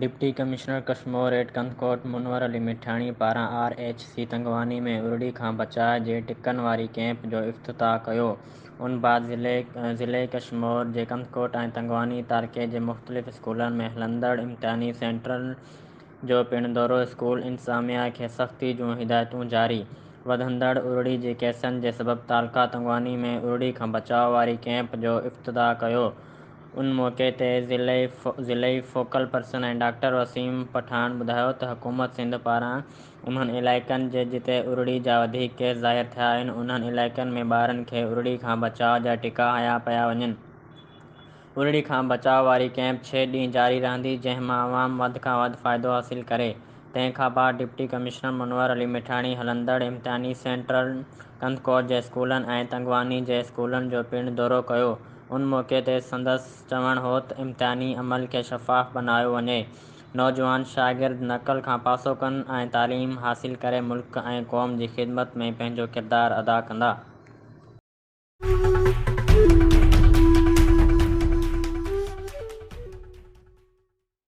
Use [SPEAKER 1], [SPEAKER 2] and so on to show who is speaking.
[SPEAKER 1] Deputy commissioner Kashmore at Kandhkot Munawar Ali Mithani پاران R H C Tangwani ۾ ارڙي کان بچاء جي ٽڪن واري ڪئمپ جو افتتاح ڪيو. ان بعد ضلعي ڪشمور جي ڪنڌڪوٽ ۽ تنگواني تعلقي جي مختلف اسڪولن ۾ هلندڙ امتحاني سينٽرن جو پڻ دورو اسڪول انتظاميا کي سختي جون هدايتون جاري. وڌندڙ ارڙي جي ڪيسن جي سبب تعلقه تنگواني ۾ ارڙي کان بچاء واري ڪئمپ جو افتتاح ڪيو. ان موقعي تي ضلعي focal person ۽ doctor Waseem Pathan ٻڌايو ته حڪومت سنڌ پاران انهن علائقن جي جتي ارڙي جا وڌيڪ ڪيس ظاهر ٿيا آهن انهن علائقن ۾ ٻارن کي ارڙي کان بچاء جا ٽڪا هنيا پيا وڃن. ارڙي کان بچاء واري ڪئمپ ڇهه ڏينهن جاري رهندي جنهن مان عوام وڌ کان وڌ فائدو حاصل ڪري. تنهن کان بعد ڊپٽي ڪمشنر منور علي مٺاڻي هلندڙ امتحاني سينٽرن ڪنڌڪوٽ جي اسڪولن ۽ تنگواني جي اسڪولن جو پڻ دورو ڪيو. ان موقعي تي سندس چوڻ هو ته امتحاني عمل کي شفاف بڻايو وڃي، نوجوان شاگرد نقل کان پاسو ڪن ۽ تعليم حاصل ڪري ملڪ ۽ قوم جي خدمت ۾ پنهنجو ڪردار ادا ڪندا.